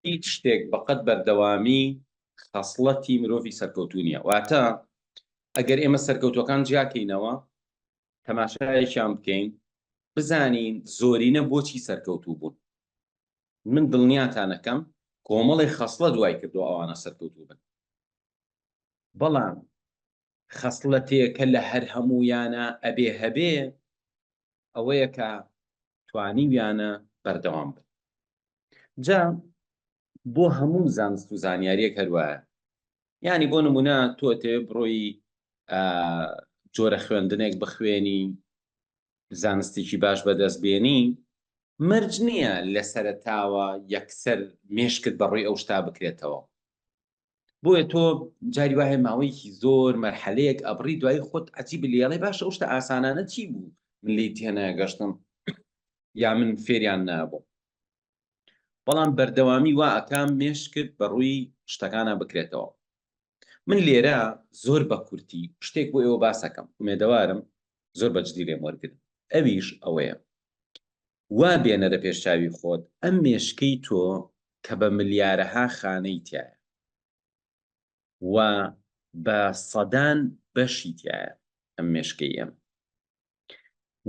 هیچ شتێک بەقەد بەردەوامی خەسڵەتی مرۆڤی سەرکەوتوو نییە. واتە ئەگەر ئێمە سەرکەوتووەکان جیاکەینەوە، تەماشایەکیان بکەین، بزانین زۆرینە بۆچی سەرکەوتوو بوون. من دڵنیاتان ئەکەم کۆمەڵێ خەسڵەت وای کردووە ئەوانە سەرکەوتوو بن. بەڵام خەسڵەتێ کە لە هەر هەموویانا ئەبێ هەبێ ئەوەیە کە توانیویانە بەردەوام بن. جا بۆ هەموو زانست و زانیاریەک هەر وایە. یانی بۆ نمونە تۆ ئەتەوێ بڕۆی جۆرە خوێندنێک بخوێنی، زانستێکی باش بەدەست بێنی، مەرج نییە لە سەرەتاوە یەکسەر مێشکت بە ڕووی ئەو شتا بکرێتەوە. بۆیە تۆ جاری وایە ماوەیەکی زۆر مەرحەلەیەک ئەبڕی دوایی خۆت عەجیب لێڵێ باشە ئەو شتە ئاسانانە چی بوو من لێی تێناگەشتم یا من فێریان نابووم. بەڵام بەردەوامی وا ئەکا مێشکت بە ڕووی شتەکانا بکرێتەوە. من لێرە زۆر بە کورتی شتێک بۆ ئێوە باس ئەکەم ئومێدەوارم زۆر بە جدی لێم وەرگرن ئەویش ئەوەیە وا بێنەرە پێش چاوی خۆت ئەم مێشکەی تۆ کە بە ملیارەها خانەی تیایە و بە سەدان بەشی تیایە ئەم مێشکەی ئێمە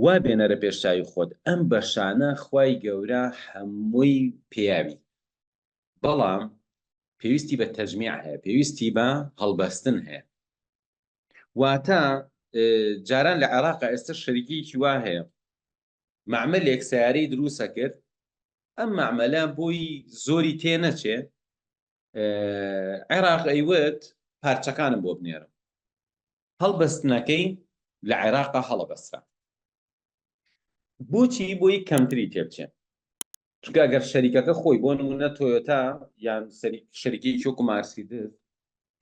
وا بێنەرە پێش چاوی خۆت ئەم بەشانە خوای گەورە هەمووی پێیاوی بەڵام پێویستی بە تەجمیع هەیە پێویستی بە هەڵبەستن هەیە واتە جاران لە عێراق ئێستا شەریکەیەکی وا هەیە مەعمەلێک سیارەی دروستە کرد ئەم مەعمەلە بۆی زۆری تێ نەچێ عێراق ئەیوت پارچەکانم بۆ بنێرم هەڵبەستنەکەی لە عێراقا هەڵەبەسترا. بۆچی؟ بۆی کەمتری تێبچێ. چونکە ئەگەر شەریکەکە خۆی بۆ نمونە تۆیۆتا یان شەریکەیەکی وەکو مارسیدس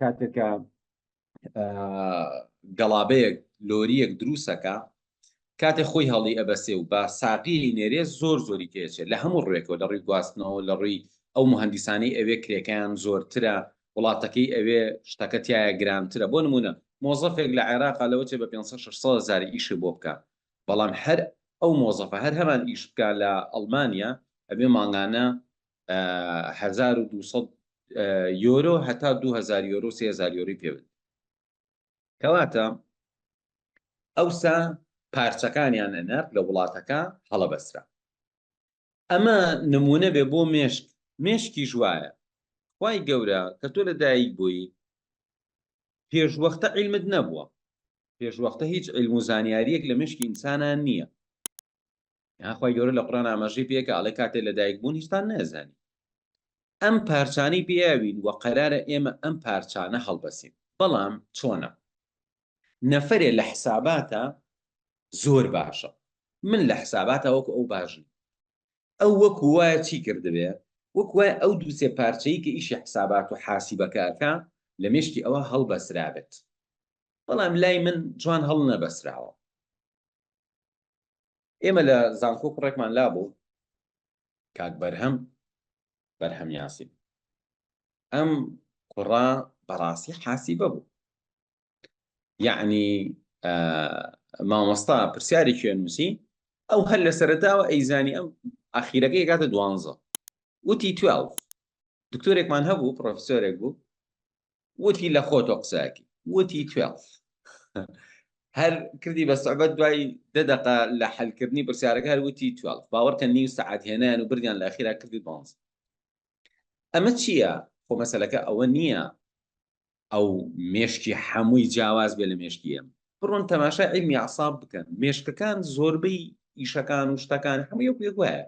کاتێک کە گەڵابەیەک لۆریەک دروستەکە کاتێ خۆی هەڵی ئەبەسێ و بە ساقی نێرێ زۆر زۆری تێچێت لە هەموو ڕوێکەوە لە ڕووی گواستنەوە لە ڕووی ئەو مهندیسانەی ئەوێ کرێکەیان زۆرترە وڵاتەکەی ئەوێ شتەکە تیایە گرانترە بۆ نمونە مۆزەفێک لە عێراقا لەوە چێ بە 500 600 هەزار ئیشی بۆ بکا بەڵام هەر ئەو مۆزەفە هەر هەمان ئیش بکا لە ئەڵمانیا ئەبێ مانگانە 1200 یۆرۆ هەتا 2000 یۆرۆ 3000 یۆرۆی پێ بدرێ کەواتە ئەوسا پارچەکانیان ئەنارد لە وڵاتەکە هەڵەبەسترا ئەمە نمونە بێ بۆ مێشک مێشکیش وایە خوای گەورە کە تۆ لە دایک بووی پێشوەختە عیلمت نەبووە پێشوەختە هیچ عیلم و زانیاریەک لە مێشکی ئینسانان نییە یا خوای گەورە لە قورئان ئاماژەی پێکە ئەڵێ کاتێ لە دایک بوون هیچتان نەزانی ئەم پارچانەی پێیاوین و قەرارە ئێمە ئەم پارچانە هەڵبەسین بەڵام چۆنە نەفەرێ لە حساباتە زۆر باشە من لە حساباتە وەکو ئەو باش نیم ئەو وەکو وایە چی کردبێ وەکو وایە ئەو دووسێ پارچەی کە ئیشی حسابات و حاسیبەکە ئەکا لە مێشکی ئەوە هەڵبەسرابێت بەڵام لای من جوان هەڵنەبەسراوە ئێمە لە زانکۆ کوڕێکمان لابوو کاک بەرهەم بەرهەم یاسین ئەم کوڕە بەڕاستی حاسیبە بوو یەعنی مامۆستا پرسیارێکی ئەنووسی ئەو هەر لە سەرەتاوە ئەیزانی ئەم ئەخیرەکەی ئەگاتە دوانزە وتی 12 دکتۆرێکمان هەبوو پرۆفسۆرێک بوو وتی لە خۆتۆ قساکی وتی 12 هەر کردی بە سعبەت دوای دە دقە لە حلکردنی پرسیارەکە هەر وتی 12 باوەڕکە نیو سەعات هێنایان و بردیان لە ئەخیرا کردی دوانزە ئەمە چییە؟ خۆ مەسەلەکە ئەوە نییە ئەو مێشکی حەمووی جیاواز بێ لە مێشکی ئێمە. بڕۆن تەماشای عیلمی ئەعساب بکەن، مێشکەکان زۆربەی ئیشەکان و شتەکان هەمووی وەکو یەک وایە.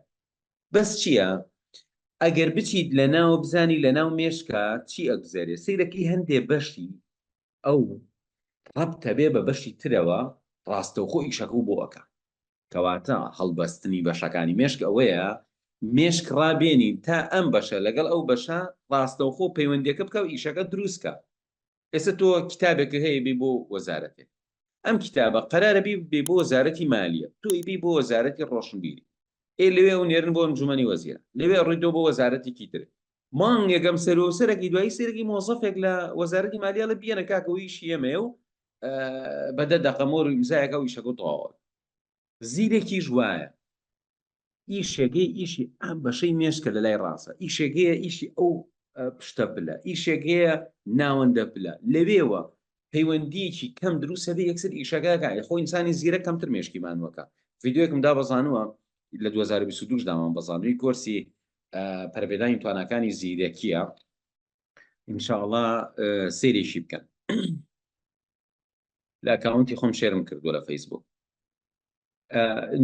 بەس چییە؟ ئەگەر بچیت لە ناو بزانی لە ناو مێشکا چی ئەگوزەرێ، سەیرەکەی هەندێ بەشی ئەو ڕەبتە بێ بە بەشی ترەوە ڕاستەوخۆ ئیشەکەو بۆ ئەکا. کەواتە هەڵبەستنی بەشەکانی مێشک ئەوەیە مێشک ڕابێنین تا ئەم بەشە لەگەڵ ئەو بەشە ڕاستەوخۆ پەیوەندیەکە بکا و ئیشەکە دروست کا. ئێستا تۆ کیتابێکت هەیە بی بۆ وەزارەتێک ئەم کیتابە قەرارە بی بی بۆ وەزارەتی مالیە تۆ ئیبی بۆ وەزارەتی ڕۆشنبیری ئێ لەوێ ئەو نێرن بۆ ئەنجومەنی وەزیران لەوێ ڕۆی تۆ بۆ وەزارەتێکی تر مانگێک ئەم سەر و سەرەکی دوایی سەرەکی مۆزەفێک لە وەزارەتی مالیە لە بیەنە کاکە و ئیشی ئێمەیە و بە دە دەقە مۆر و ئیمزایەکە و ئیشەکە تەواوە. زیرەکیش وایە. ئیشێگەی ئیشی ئەم بەشەی مێشکە لە لای ڕاستە، ئیشێگەیە ئیشی ئەو پشتە پلە، ئیشێگەیە ناوەندە پلە، لەوێوە پەیوەندیەکی کەم دروست هەبێ یەکسەر ئیشەکە ئەکا. خۆ ئینسانی زیرەک کەمتر مێشکی مانوەکە. ڤیدیۆیەکم دابەزانووە لە 2022 دامان بەزانووی کۆرسی پەرەپێدانی تواناکانی زیرەکیە، ئینشاءڵا سەیرێکی بکەن. لە ئەکاونتی خۆم share م کردووە لە فەیسبوک.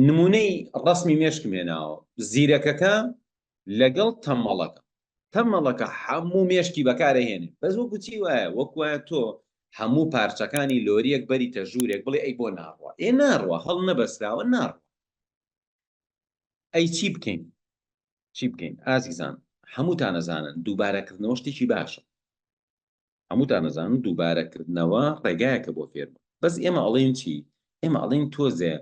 نمونەی ڕسمی مێشکم هێناوە، زیرەکەکە لەگەڵ تەمەڵەکە. تەمەڵەکە هەموو مێشکی بەکارەهێنێ، بەس وەکو چی وایە؟ وەکو وایە تۆ هەموو پارچەکانی لۆریەک بەریتە ژوورێک بڵێ ئەی بۆ ناڕوا؟ ئێ ناڕوا، هەڵ نەبەسراوە ناڕوا. ئەی چی بکەین؟ چی بکەین ئازیزان؟ هەمووتان ئەزانن دووبارەکردنەوە شتێکی باشە، هەمووتان ئەزانن دووبارەکردنەوە ڕێگایەکە بۆ فێربوون. بەس ئێمە ئەڵێین چی؟ ئێمە ئەڵێین تۆزێ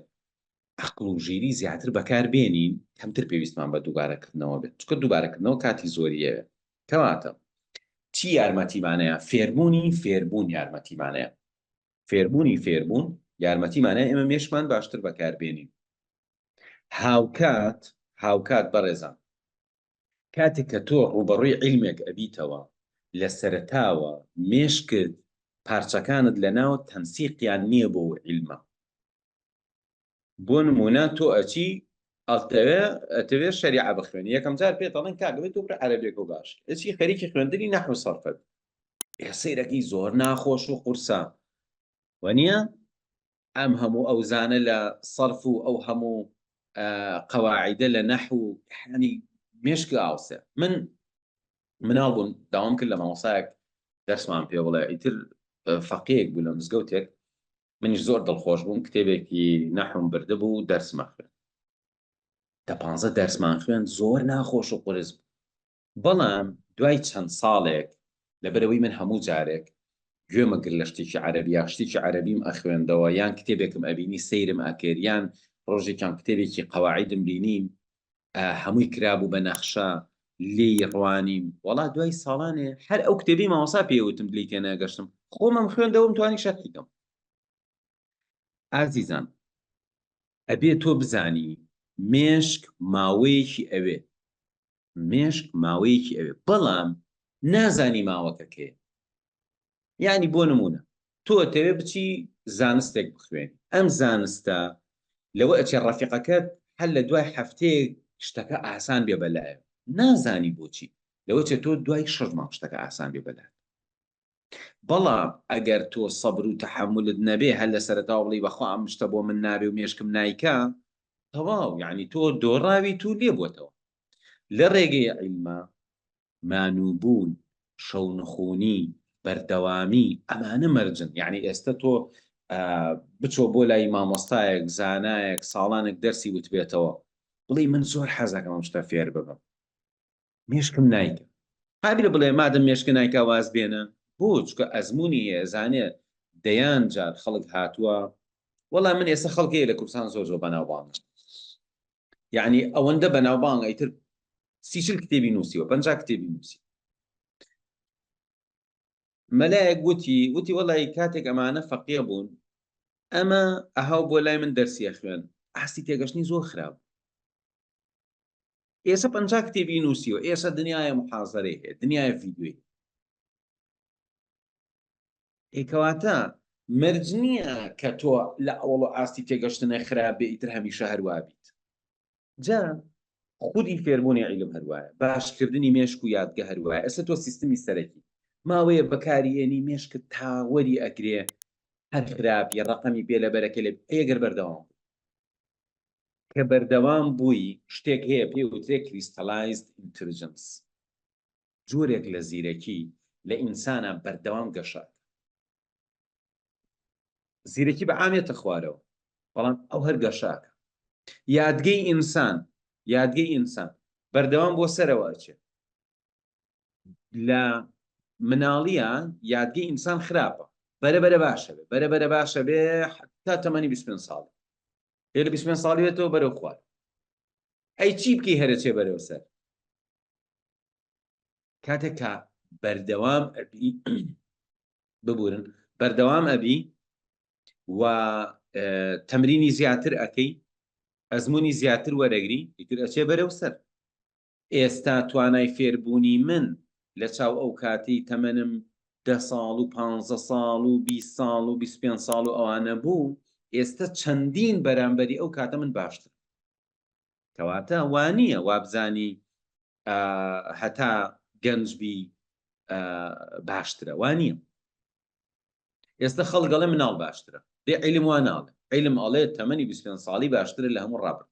عەقڵ و ژیری زیاتر بەکار بێنین، کەمتر پێویستمان بە دووبارەکردنەوە بێت، چونکە دووبارەکردنەوە کاتی زۆری ئەوێ. کەواتە چی یارمەتیمانەیە؟ فێربوونی فێربوون یارمەتیمانەیە. فێربوونی فێربوون یارمەتیمانەیە ئێمە مێشکمان باشتر بەکار بێنین. هاوکات هاوکات بەڕێزان کاتێک کە تۆ ڕووبەڕووی عیلمێک ئەبیتەوە لە سەرەتاوە مێشکت پارچەکانت لەناو تەنسیقیان نییە بۆ ئەو عیلمە. بۆ نموونە تۆ ئەچی ئەتەوێ ئەتەوێ شەریعە بخوێنی یەکەم جار پێت ئەڵێن کاکە بێ تۆ بڕۆ عەرەبیەکەو باش ئەچی خەریکی خوێندنی نەحو سەرفت ئێ سەیرەکەی زۆر ناخۆش و قورسە وەنیە؟ ئەم هەموو ئەوزانە لە سەرف و ئەو هەموو قەواعیدە لە نەحو یانی مێشک ئاوسێ. من مناڵ بووم داوام کرد لە مامۆسایەک دەرسمان پێ بڵێ، ئیتر فەقێیەک بوو لە مزگەوتێک، منیش زۆر دڵخۆش بووم کتێبێکی نەحوم بردبوو دەرسمە خوێند. دە پانزە دەرسمان خوێند زۆر ناخۆش و قورس بوو. بەڵام دوای چەند ساڵێک لەبەرئەوەی من هەموو جارێک گوێم ئەگرت لە شتێکی عەرەبی یا شتێکی عەرەبیم ئەخوێندەوە یان کتێبێکم ئەبینی سەیرم ئەکرد یان ڕۆژێکیان کتێبێکی قەواعیدم بینی هەمووی کرابوو بە نەخشە لێی ڕوانیم وەڵا دوای ساڵانێ هەر ئەو کتێبەی مامۆستا پێی وتم لێی تێنەگەشتم خۆمم خوێندەوەم توانی شەرحی کەم. ئازیزان ئەبێ تۆ بزانی مێشک ماوەیەکی ئەوێ مێشک ماوەیەکی ئەوێ بەڵام نازانی ماوەکە کەیە. یعنی بۆ نمونە تۆ ئەتەوێ بچی زانستێک بخوێنی ئەم زانستە لەوە ئەچێ ڕەفیقەکەت هەر لە دوای هەفتەیەک شتەکە ئاسان بێ بەلایە نازانی بۆچی لەوە چێ تۆ دوای شەش مانگ شتەکە ئاسان بێ بەلات. بەڵام ئەگەر تۆ سەبر و تەحەمولت نەبێ هەر لە سەرەتاوە بڵێی بەخوا ئەم شتە بۆ من نابێ و مێشکم نایکا تەواو یعنی تۆ دۆڕاویت و لێ بووەتەوە لە ڕێگەی عیلما مانووبوون شەونخونی بەردەوامی ئەمانە مەرجن یعنی ئێستا تۆ بچۆ بۆ لای مامۆستایەک زانایەک ساڵانێک دەرسی وتبێتەوە بڵێ من زۆر حەزەکەم ئەم شتە فێر ببم مێشکم نایکا. قابیلە بڵێ مادەم مێشکە نایکا واز بێنە؟ بۆ؟ چونکە ئەزموونی هەیە ئەزانێ دەیان جار خەڵک هاتووە وەڵا من ئێستا خەڵک هەیە لە کوردستان زۆر زۆر بەناوبانگە یعنی ئەوەندە بەناوبانگە ئیتر 30 کتێبی نووسیوە 50 کتێبی نووسی مەلایەک وتی وتی وەڵی کاتێک ئەمانە فەقیە بوون ئەمە ئەهاو بۆ لای من دەرسیە خوێن ئاستی تێگەشتنی زۆر خراپ ئێسە 50 کتێبی نووسیوە ئێسە دنیاە محازەرەی هەیە دنیاە ڤیدیۆی ئێکەواتە مەرج نییە کە تۆ لە ئەوڵ و ئاستی تێگەشتنە خراپ بێ ئیتر هەمیشە هەروا بیت جا خودی فێربوونی عیلم هەروایە باشکردنی مێشک و یادگە هەروایە ئێستا تۆ سیستمی سەرەکی ماوەیە بەکاری ئێنی مێشکت تاوەری ئەگرێ هەر خراپی ڕقەمی پێ لەبەرەکە لێ ئەگەر بەردەوام کە بەردەوام بووی شتێک هەیە پێی وترێ crystallized intelligence جۆرێک لە زیرەکی لە ئینسانا بەردەوام گەشە ئەکا زیرەکی بە عامێتە خوارەوە بەڵام ئەو هەر گەشە ئەکا یادگەی ئینسان یادگەی ئینسان بەردەوام بۆ سەرەوە ئەچێ لە مناڵیە یادگەی ئینسان خراپە بەرە بەرە باشە بێ بەرە بەرە باشە بێ تا تەمەنی 25 ساڵ لێ لە 25 ساڵی بێتەوە بەرەو خوار ئەی چی بکەی هەرەچێ بەرەو سەر کاتێک کە بەردەوام ئەبی ببورن بەردەوام ئەبی و تەمرینی زیاتر ئەەکەی. ئەزموونی زیاتر وەرەگری ئیتر ئەچێ بەرەو سەر. ئێستا توانای فێربوونی من لە چاو ئەو کاتەی تەمەنم دە ساڵ و پانزە ساڵ و 20 ساڵ و 25 ساڵ و ئەوانە بوو، ئێستا چەندین بەرامبەری ئەو کاتە من باشترم. کەواتە وانییە وابزانی هەتا گەنج بی باشترە، وانییە. ئێستا خەڵک ئەڵێ مناڵ باشترە، دێ عیلم وا ناڵێ، عیلم ئەڵێ تەمەنی 25 ساڵی باشترە لە هەموو ڕابردوو.